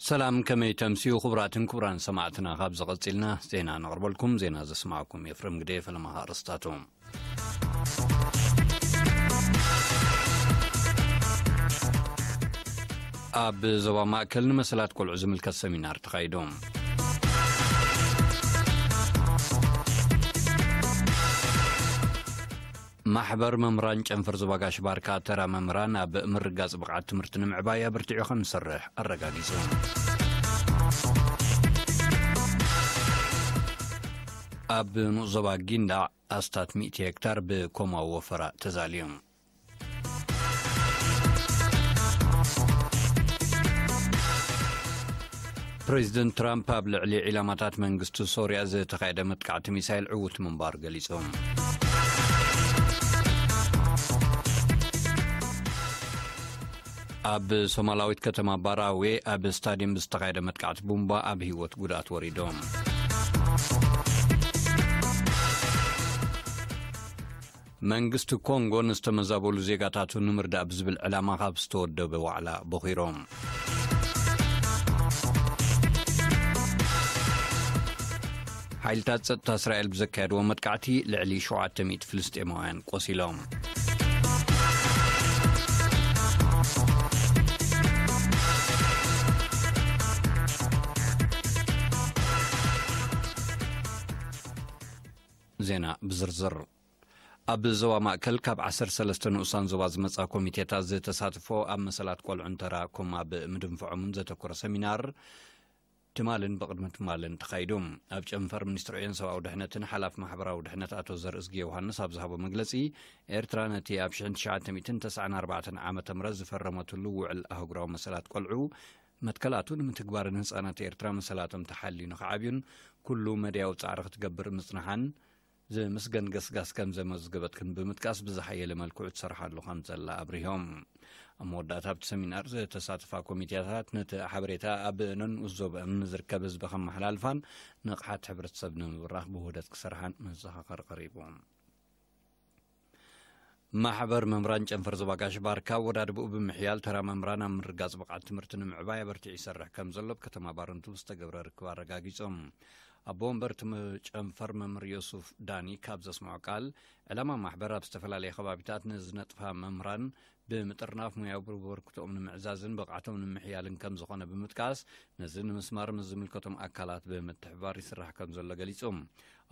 ሰላም፣ ከመይ ተምስዩ ክቡራትን ክቡራን ሰማዕትና? ካብ ዝቐጺልና ዜና ነቕርበልኩም። ዜና ዘስማዕኩም ኤፍሬም ግደ። ፈለማ ኣርእስታቱ። ኣብ ዞባ ማእከል ንመሰላት ቆልዑ ዝምልከት ሰሚናር ተኻይዱ። ማሕበር መምህራን ጨንፈር ዞባ ጋሽ ባርካ፣ ተራ መምህራን ኣብ ምርጋጽ ብቕዓት ትምህርቲ ንምዕባይ ኣበርቲዑ ከም ዝሰርሕ ኣረጋጊጹ። ኣብ ንኡስ ዞባ ጊንዳዕ ኣስታት ሚእቲ ሄክታር ብኮማዊ ወፈራ ተዛልዩ። ፕሬዚደንት ትራምፕ ኣብ ልዕሊ ዒላማታት መንግስቲ ሶርያ ዝተኻየደ መጥቃዕቲ ሚሳይል ዕዉት ምንባሩ ገሊጹ። ኣብ ሶማላዊት ከተማ ባራዌ ኣብ ስታድየም ብዝተኻየደ መጥቃዕቲ ቡምባ ኣብ ህይወት ጉድኣት ወሪዶም። መንግስቲ ኮንጎ ንዝተመዛበሉ ዜጋታቱ ንምርዳእ ብዝብል ዕላማ ካብ ዝተወደበ ዋዕላ ቦኺሮም። ሓይልታት ጸጥታ እስራኤል ብዘካየድዎ መጥቃዕቲ ልዕሊ ሸውዓተ ሚእቲ ፍልስጤማውያን ቆሲሎም። ዜና ብዝርዝር። ኣብ ዞባ ማእከል ካብ ዓሰርተ ሰለስተ ንኡሳን ዞባ ዝመጻ ኮሚቴታት ዝተሳትፎ ኣብ መሰላት ቆልዑን ተራ ኮም ኣብ ምድንፍዖምን ዘተኮረ ሰሚናር ትማልን ብቕድሚ ትማልን ተኻይዱ። ኣብ ጨንፈር ሚኒስትሪ ዕዮን ሰብኣዊ ድሕነትን ሓላፊ ማሕበራዊ ድሕነት ኣቶ ዘርእዝጊ ዮሃንስ ኣብ ዝሃቦ መግለጺ፣ ኤርትራ ነቲ ኣብ ሽሕን ትሽዓተ ሚእትን ተስዓን ኣርባዕተን ዓመተ ምህረት ዝፈረመትሉ ውዕል ኣህጉራዊ መሰላት ቆልዑ መትከላቱ ንምትግባርን ህጻናት ኤርትራ መሰላቶም ተሓልዩ ንኽዓብዩን ኩሉ መድያዊ ጻዕሪ ክትገብር ምጽንሓን ዝምስገን ገስጋስ ከም ዘመዝገበትን ብምጥቃስ ብዝሓየለ መልክዑ ትሰርሓሉ ከም ዘላ ኣብሪሆም። ኣብ መወዳእታ ኣብቲ ሰሚናር ዝተሳተፋ ኮሚቴታት ነቲ ሓበሬታ ኣብ ነንኡስ ዞባኦም ንዝርከብ ህዝቢ ከመሓላልፋን ንቕሓት ሕብረተሰብ ንምብራኽ ብውህደት ክሰርሓን መዘኻኸሪ ቀሪቡ። ማሕበር መምህራን ጨንፈር ዞባ ጋሽ ባርካ ወዳድብኡ ብምሕያል ተራ መምህራን ኣብ ምርጋጽ ብቕዓት ትምህርቲ ንምዕባይ ኣበርቲዑ ይሰርሕ ከም ዘሎ ኣብ ከተማ ባረንቱ ዝተገብረ ርክብ ኣረጋጊጾም። ኣቦ ወንበር እቲ ጨንፈር መምህር ዮሱፍ ዳኒ ካብ ዘስምዖ ቃል፣ ዕላማ ማሕበር ኣብ ዝተፈላለየ ከባቢታት ንዝነጥፋ መምህራን ብምጥርናፍ ሙያዊ በርክትኦም ንምዕዛዝን ብቕዓቶም ንምሕያልን ከም ዝኾነ ብምጥቃስ፣ ነዚ ንምስማር ምስ ዝምልከቶም ኣካላት ብምትሕብባር ይስራሕ ከም ዘሎ ገሊጹ።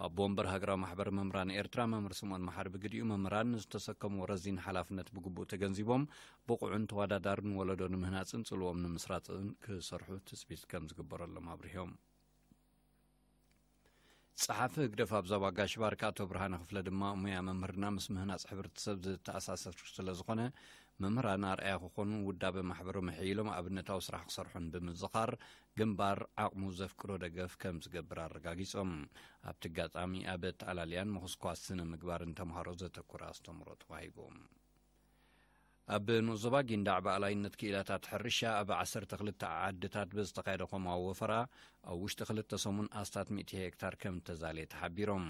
ኣቦ ወንበር ሃገራዊ ማሕበር መምህራን ኤርትራ መምህር ስምኦን መሓሪ ብግዲኡ፣ መምህራን ንዝተሰከምዎ ረዚን ሓላፍነት ብግቡእ ተገንዚቦም ብቑዕን ተወዳዳርን ወለዶ ንምህናጽን ጽልዎም ንምስራጽን ክሰርሑ ትጽቢት ከም ዝግበረሎም ኣብሪሆም። ጸሓፊ ህግደፍ ኣብ ዞባ ጋሽ ባርካ ኣቶ ብርሃነ ክፍለ ድማ፣ ሙያ መምህርና ምስ ምህናጽ ሕብረተሰብ ዝተኣሳሰር ስለ ዝኾነ፣ መምህራን ኣርኣያ ክኾኑ፣ ውዳበ ማሕበሮም ኣሕይሎም ኣብነታዊ ስራሕ ክሰርሑን ብምዝኻር፣ ግንባር ዓቕሙ ዘፍቅዶ ደገፍ ከም ዝገብር ኣረጋጊጾም። ኣብቲ ኣጋጣሚ ኣብ ኣተኣላልያን ምኹስኳስ ስነ ምግባርን ተምሃሮ ዘተኮረ ኣስተምህሮ ተዋሂቡ። ኣብ ንኡስ ዞባ ጊንዳዕ ብኣላይነት ክኢላታት ሕርሻ ኣብ ዓሰርተ ክልተ ዓድታት ብዝተኻየደ ኮማዊ ወፈራ ኣብ ውሽጢ ክልተ ሰሙን ኣስታት ሚእቲ ሄክታር ከም እተዛልየ ተሓቢሮም።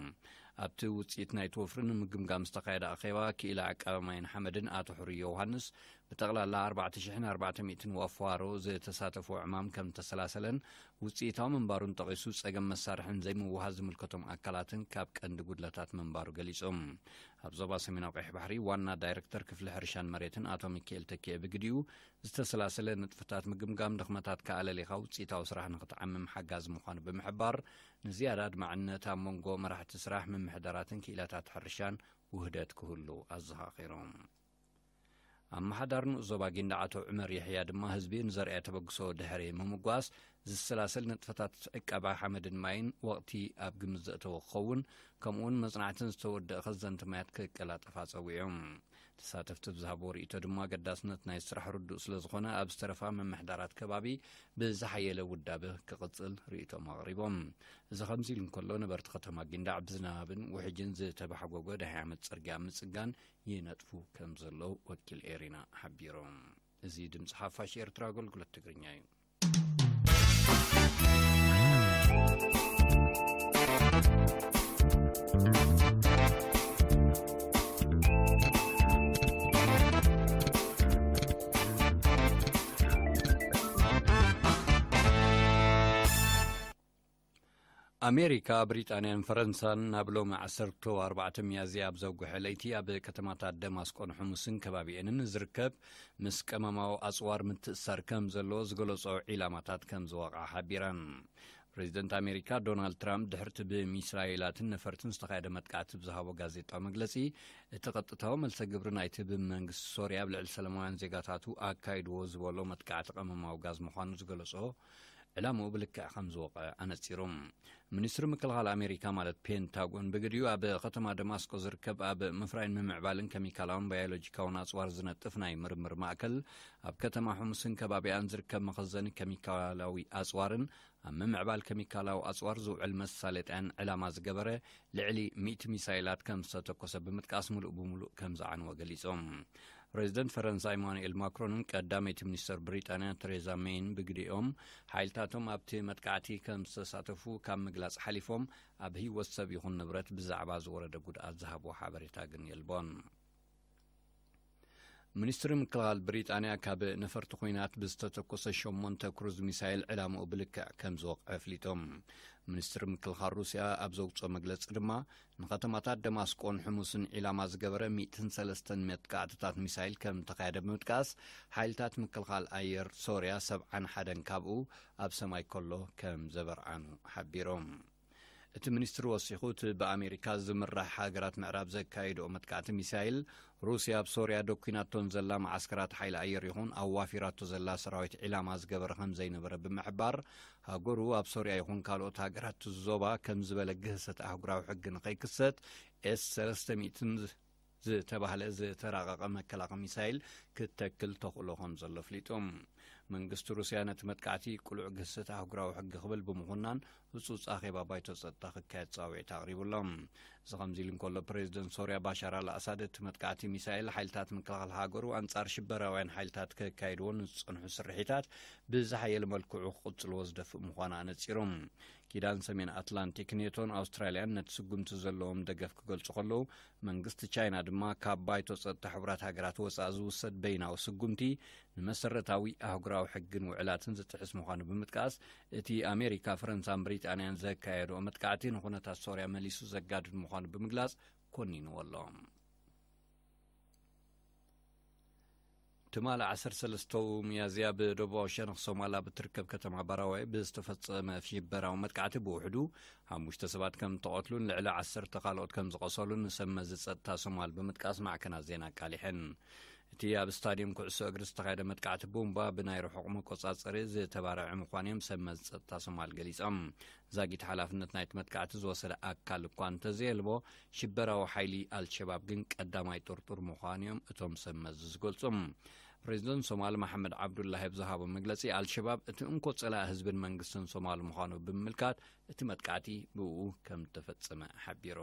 ኣብቲ ውጽኢት ናይቲ ወፍሪ ንምግምጋም ዝተኻየደ ኣኼባ ክኢላ ዕቃበ ማይን ሓመድን ኣቶ ሕሩይ ዮውሃንስ ብጠቕላላ ኣርባዕተ ሽሕን ኣርባዕተ ሚእትን ዋፋሮ ዝተሳተፉ ዕማም ከም እተሰላሰለን ውጽኢታዊ ምንባሩን ጠቒሱ፣ ጸገም መሳርሕን ዘይምውሃዝ ዝምልከቶም ኣካላትን ካብ ቀንዲ ጉድለታት ምንባሩ ገሊጹ። ኣብ ዞባ ሰሜናዊ ቀይሕ ባሕሪ ዋና ዳይረክተር ክፍሊ ሕርሻን መሬትን ኣቶ ሚካኤል ተኪኤ ብግዲኡ፣ ዝተሰላሰለ ንጥፈታት ምግምጋም ድኽመታት ከኣለሊኻ ውጽኢታዊ ስራሕ ንኽትዓምም ሓጋዚ ምዃኑ ብምሕባር፣ ንዝያዳ ኣድማዕነት ኣብ መንጎ መራሕቲ ስራሕ፣ ምምሕዳራትን ክኢላታት ሕርሻን ውህደት ክህሉ ኣዘኻኺሮም። ኣመሓዳሪ ንኡስ ዞባ ጊንዳዕ ኣቶ ዑመር የሕያ ድማ፣ ህዝቢ ንዘርኣዮ ተበግሶ ድሕሪ ምምጓስ፣ ዝሰላሰል ንጥፈታት ዕቀባ ሓመድን ማይን ወቕቲ ኣብ ግምት ዘእተወ ክኸውን፣ ከምኡውን መጽናዕትን ዝተወደአ ከዘንቲ ማያት ክቀላጠፍ ኣጸዊዖም። ተሳተፍቲ ብዝሃብዎ ርእይቶ ድማ፣ ኣገዳስነት ናይ ስራሕ ርዱእ ስለ ዝኾነ፣ ኣብ ዝተረፋ ምምሕዳራት ከባቢ ብዝሓየለ ውዳበ ክቕጽል ርእይቶም ኣቕሪቦም። እዚ ከምዚ ኢሉ እንከሎ፣ ነበርቲ ከተማ ጊንዳዕ ብዝናብን ውሕጅን ዝተባሕጎጎ ደሃይ ዓመት ጽርግያ ምጽጋን ይነጥፉ ከም ዘለዉ ወኪል ኤሪና ሓቢሮም። እዚ ድምጺ ሓፋሽ ኤርትራ ኣገልግሎት ትግርኛ እዩ። ኣሜሪካ፣ ብሪጣንያን ፈረንሳን ናብ ሎሚ ዓሰርተ ኣርባዕተ ሚያዝያ ኣብ ዘውግሐ ለይቲ ኣብ ከተማታት ደማስቆን ሕሙስን ከባቢኤንን ዝርከብ ምስ ቀመማዊ ኣጽዋር ምትእሳር ከም ዘለዎ ዝገለጾ ዒላማታት ከም ዝወቕዓ ሓቢረን። ፕሬዚደንት ኣሜሪካ ዶናልድ ትራምፕ ድሕርቲ ብሚሳይላትን ነፈርትን ዝተኻየደ መጥቃዕቲ ብዝሃቦ ጋዜጣዊ መግለጺ፣ እቲ ቀጥታዊ መልሰ ግብሪ ናይቲ ብመንግስቲ ሶርያ ኣብ ልዕሊ ሰላማውያን ዜጋታቱ ኣካይድዎ ዝበሎ መጥቃዕቲ ቀመማዊ ጋዝ ምዃኑ ዝገለጾ ዕላምኡ ብልክዕ ከም ዝወቐ ኣነጺሩ። ሚኒስትሪ ምክልኻል ኣሜሪካ ማለት ፔንታጎን ብግዲኡ ኣብ ከተማ ደማስቆ ዝርከብ ኣብ ምፍራይን ምምዕባልን ኬሚካላውን ባዮሎጂካውን ኣጽዋር ዝነጥፍ ናይ ምርምር ማእከል ኣብ ከተማ ሕሙስን ከባቢኣን ዝርከብ መኸዘኒ ኬሚካላዊ ኣጽዋርን ኣብ ምምዕባል ኬሚካላዊ ኣጽዋር ዝውዕል መሳለጥያን ዕላማ ዝገበረ ልዕሊ ሚእቲ ሚሳይላት ከም ዝተተኮሰ ብምጥቃስ ምሉእ ብምሉእ ከም ዝዓንወ ገሊጾም። ፕሬዚደንት ፈረንሳ ኢማኑኤል ማክሮንን ቀዳመይቲ ሚኒስተር ብሪጣንያ ቴሬዛ ሜይን ብግዲኦም ሓይልታቶም ኣብቲ መጥቃዕቲ ከም ዝተሳተፉ ካብ ምግላጽ ሓሊፎም ኣብ ህይወት ሰብ ይኹን ንብረት ብዛዕባ ዝወረደ ጉድኣት ዝሃብዎ ሓበሬታ ግን የልቦን። ሚኒስትሪ ምክልኻል ብሪጣንያ ካብ ነፈርቲ ኲናት ብዝተተኮሰ ሸሞንተ ክሩዝ ሚሳይል ዕላምኡ ብልክዕ ከም ዝወቕዐ ኣፍሊጦም። ሚኒስትሪ ምክልኻል ሩስያ ኣብ ዘውፅኦ መግለፂ ድማ ንከተማታት ደማስቆን ሕሙስን ዒላማ ዝገበረ ሚእትን ሰለስተን መጥቃዕትታት ሚሳይል ከም ተኻየደ ብምጥቃስ ሓይልታት ምክልኻል ኣየር ሶርያ ሰብዓን ሓደን ካብኡ ኣብ ሰማይ ከሎ ከም ዘበርዓኑ ሓቢሮም። እቲ ሚኒስትሪ ወሲኹ እቲ ብኣሜሪካ ዝምራሕ ሃገራት ምዕራብ ዘካየድኦ መጥቃዕቲ ሚሳይል ሩስያ ኣብ ሶርያ ደኲናቶን ዘላ መዓስከራት ሓይሊ ኣየር ይኹን ኣዋፊራቶ ዘላ ሰራዊት ዒላማ ዝገበረ ከም ዘይነበረ ብምሕባር ሃገሩ ኣብ ሶርያ ይኹን ካልኦት ሃገራት ዞባ ከም ዝበለ ግህሰት ኣህጉራዊ ሕጊ ንኸይክሰት ኤስ ሰለስተ ሚእትን ዝተባህለ ዝተራቐቐ መከላኸ ሚሳይል ክተክል ተኽእሎ ከም ዘሎ ኣፍሊጡ። መንግስቲ ሩስያ ነቲ መጥቃዕቲ ቅሉዕ ግህሰት ኣህጉራዊ ሕጊ ክብል ብምኹናን ህጹጽ ኣኼባ ባይቶ ጸጥታ ክካየድ ጻውዒት ኣቕሪቡ ኣሎ። እዚ ከምዚ ኢሉ እንከሎ ፕሬዚደንት ሶርያ ባሻር ኣልኣሳድ እቲ መጥቃዕቲ ሚሳይል ሓይልታት ምክልኻል ሃገሩ ኣንጻር ሽበራውያን ሓይልታት ከካይድዎ ንዝጸንሑ ስርሒታት ብዝሓየለ መልክዑ ክቕጽልዎ ዝደፍእ ምዃኑ ኣነጺሩ። ኪዳን ሰሜን ኣትላንቲክ ኔቶን ኣውስትራልያን ነቲ ስጉምቲ ዘለዎም ደገፍ ክገልጹ ከለዉ መንግስቲ ቻይና ድማ ካብ ባይቶ ጸጥታ ሕቡራት ሃገራት ወጻኢ ዝውሰድ በይናዊ ስጉምቲ ንመሰረታዊ ኣህጉራዊ ሕግን ውዕላትን ዝጥሕስ ምዃኑ ብምጥቃስ እቲ ኣሜሪካ ፈረንሳን ብሪጣንያን ዘካየድኦ መጥቃዕቲ ንኹነታት ሶርያ መሊሱ ዘጋድድ ምዃኑ ብምግላጽ ኮኒንዎ ኣሎ። ትማሊ ዓሰርተ ሰለስተ ሚያዝያ ብደቡባዊ ሸነኽ ሶማል ኣብ እትርከብ ከተማ ባራዋይ ብዝተፈጸመ ሽበራዊ መጥቃዕቲ ብውሕዱ ሓሙሽተ ሰባት ከም እተቐትሉን ልዕሊ ዓሰርተ ካልኦት ከም ዝቐሰሉን ንሰብ መዚ ጸጥታ ሶማል ብምጥቃስ ማዕከናት ዜና ኣቃሊሐን። እቲ ኣብ ስታድየም ኩዕሶ እግሪ ዝተኻየደ መጥቃዕቲ ቡምባ ብናይ ርሑቕ መቆጻጸሪ ዝተባረዐ ምዃኑ እዮም ሰብ መዚ ጸጥታ ሶማል ገሊጾም። ዛጊት ሓላፍነት ናይቲ መጥቃዕቲ ዝወሰደ ኣካል እኳ እንተዘየልቦ ሽበራዊ ሓይሊ ኣልሸባብ ግን ቀዳማይ ጥርጡር ምዃኑ እዮም እቶም ሰብ መዚ ዝገልጹ። ፕሬዚደንት ሶማል መሓመድ ዓብዱላሂ ብዝሃቦ መግለጺ ኣልሸባብ እቲ እንኮ ጸላኢ ህዝብን መንግስትን ሶማል ምዃኑ ብምምልካት እቲ መጥቃዕቲ ብኡ ከም ተፈጸመ ሓቢሩ።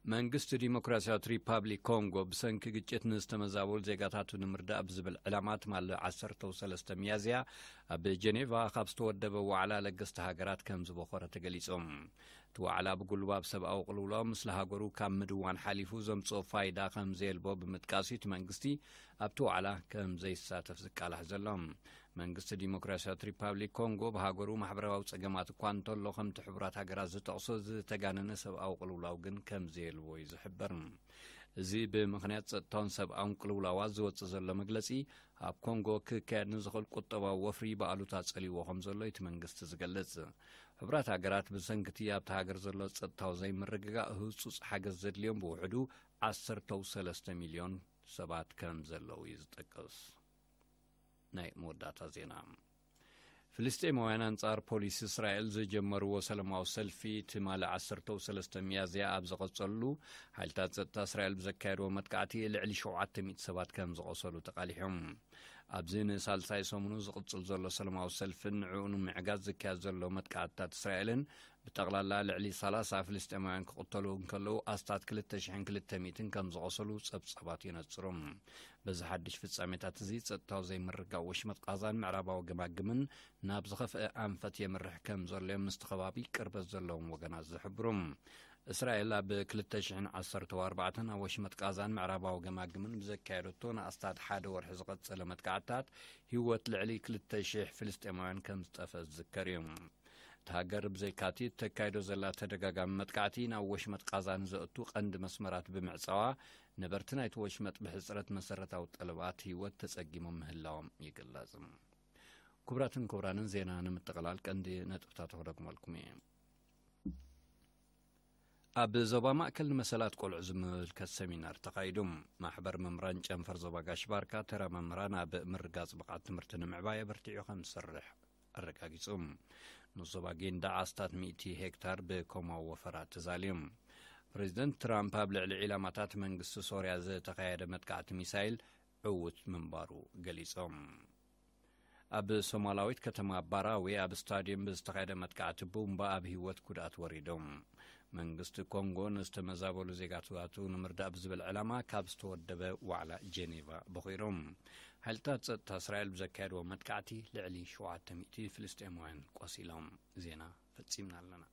መንግስቲ ዲሞክራሲያዊት ሪፓብሊክ ኮንጎ ብሰንኪ ግጭት ንዝተመዛበሉ ዜጋታቱ ንምርዳእ ብዝብል ዕላማ ትማሊ ዓሰርተ ሰለስተ ሚያዝያ ኣብ ጀኔቫ ካብ ዝተወደበ ዋዕላ ለገስቲ ሃገራት ከም ዝበኾረ ተገሊጾም። እቲ ዋዕላ ብጉልባብ ሰብኣዊ ቅልውላው ምስለ ሃገሩ ካብ ምድዋን ሓሊፉ ዘምጽኦ ፋይዳ ከም ዘየልቦ ብምጥቃስ እቲ መንግስቲ ኣብቲ ዋዕላ ከም ዘይሳተፍ ዝቃላሕ ዘሎ። መንግስቲ ዲሞክራሲያዊት ሪፓብሊክ ኮንጎ ብሃገሩ ማሕበራዊ ጸገማት እኳ እንተሎ ከምቲ ሕቡራት ሃገራት ዝጠቕሶ ዝተጋነነ ሰብኣዊ ቅልውላው ግን ከም ዘየልቦ እዩ ዝሕበር። እዚ ብምኽንያት ጸጥታውን ሰብኣውን ቅልውላዋት ዝወጽእ ዘሎ መግለጺ ኣብ ኮንጎ ክካየድ ንዝኽእል ቁጠባዊ ወፍሪ ብኣሉታ ጸሊዎ ከም ዘሎ እቲ መንግስቲ ዝገልጽ። ሕቡራት ሃገራት ብሰንክቲ ኣብቲ ሃገር ዘሎ ጸጥታዊ ዘይምርግጋእ ህጹጽ ሓገዝ ዘድልዮም ብውሕዱ ዓሰርተ ሰለስተ ሚልዮን ሰባት ከም ዘለዉ እዩ ዝጠቅስ። ናይ መወዳእታ ዜና። ፍልስጤማውያን ኣንጻር ፖሊስ እስራኤል ዝጀመርዎ ሰላማዊ ሰልፊ ትማሊ ዓሰርተ ሰለስተ ሚያዝያ ኣብ ዝቐጸሉ ሓይልታት ጸጥታ እስራኤል ብዘካየድዎ መጥቃዕቲ ልዕሊ ሸውዓተ ሚእቲ ሰባት ከም ዝቐሰሉ ተቓሊሖም። ኣብዚ ንሳልሳይ ሰሙኑ ዝቕጽል ዘሎ ሰላማዊ ሰልፍን ንዕኡ ንምዕጋት ዝካየድ ዘሎ መጥቃዕትታት እስራኤልን ብጠቕላላ ልዕሊ ሰላሳ ፍልስጤማውያን ክቕተሉ እንከለዉ ኣስታት ክልተ ሽሕን ክልተ ሚእትን ከም ዝቐሰሉ ጸብጻባት የነጽሩ። በዚ ሓድሽ ፍጻሜታት እዚ ጸጥታዊ ዘይምርግጋእ ወሽመጥ ቃዛን ምዕራባዊ ገማግምን ናብ ዝኸፍአ ኣንፈት የምርሕ ከም ዘሎ እዮም ምስቲ ከባቢ ቅርበት ዘለዎም ወገናት ዝሕብሩ። እስራኤል ኣብ ክልተ ሽሕን ዓሰርተ ኣርባዕተን ኣብ ወሽመጥ ቃዛን ምዕራባዊ ገማግምን ብዘካየደቶ ንኣስታት ሓደ ወርሒ ዝቐጸለ መጥቃዕትታት ህይወት ልዕሊ ክልተ ሽሕ ፍልስጤማውያን ከም ዝጠፈ ዝዝከር እዩ። እታ ሃገር ብዘይካቲ እተካይዶ ዘላ ተደጋጋሚ መጥቃዕቲ ናብ ወሽመጥ ቃዛ ንዘእቱ ቀንዲ መስመራት ብምዕጻዋ፣ ነበርቲ ናይቲ ወሽመጥ ብሕጽረት መሰረታዊ ጠለባት ህይወት ተጸጊሞም ምህላዎም ይግለጽ። ክቡራትን ክቡራንን፣ ዜና ንምጥቕላል ቀንዲ ነጥብታት ክደግመልኩም እየ። ኣብ ዞባ ማእከል ንመሰላት ቆልዑ ዝምልከት ሰሚናር ተኻይዱ። ማሕበር መምህራን ጨንፈር ዞባ ጋሽ ባርካ ተራ መምህራን ኣብ ምርጋጽ ብቕዓት ትምህርቲ ንምዕባይ ኣበርቲዑ ከም ዝሰርሕ ኣረጋጊጹ። ንዞባ ጌንዳ ኣስታት ሚእቲ ሄክታር ብኮማዊ ወፈራ ተዛልዩ። ፕሬዚደንት ትራምፕ ኣብ ልዕሊ ዒላማታት መንግስቲ ሶርያ ዝተኻየደ መጥቃዕቲ ሚሳይል ዕዉት ምንባሩ ገሊጾም። ኣብ ሶማላዊት ከተማ ባራዊ ኣብ ስታዲየም ብዝተኻየደ መጥቃዕቲ ቡምባ ኣብ ህይወት ጉድኣት ወሪዶም። መንግስቲ ኮንጎ ንዝተመዛበሉ ዜጋታቱ ንምርዳእ ብዝብል ዕላማ ካብ ዝተወደበ ዋዕላ ጀኔቫ በኺሮም። ሓይልታት ጸጥታ እስራኤል ብዘካየድዎ መጥቃዕቲ ልዕሊ ሸውዓተ ሚእቲ ፍልስጤማውያን ቆሲሎም። ዜና ፈጺምና ኣለና።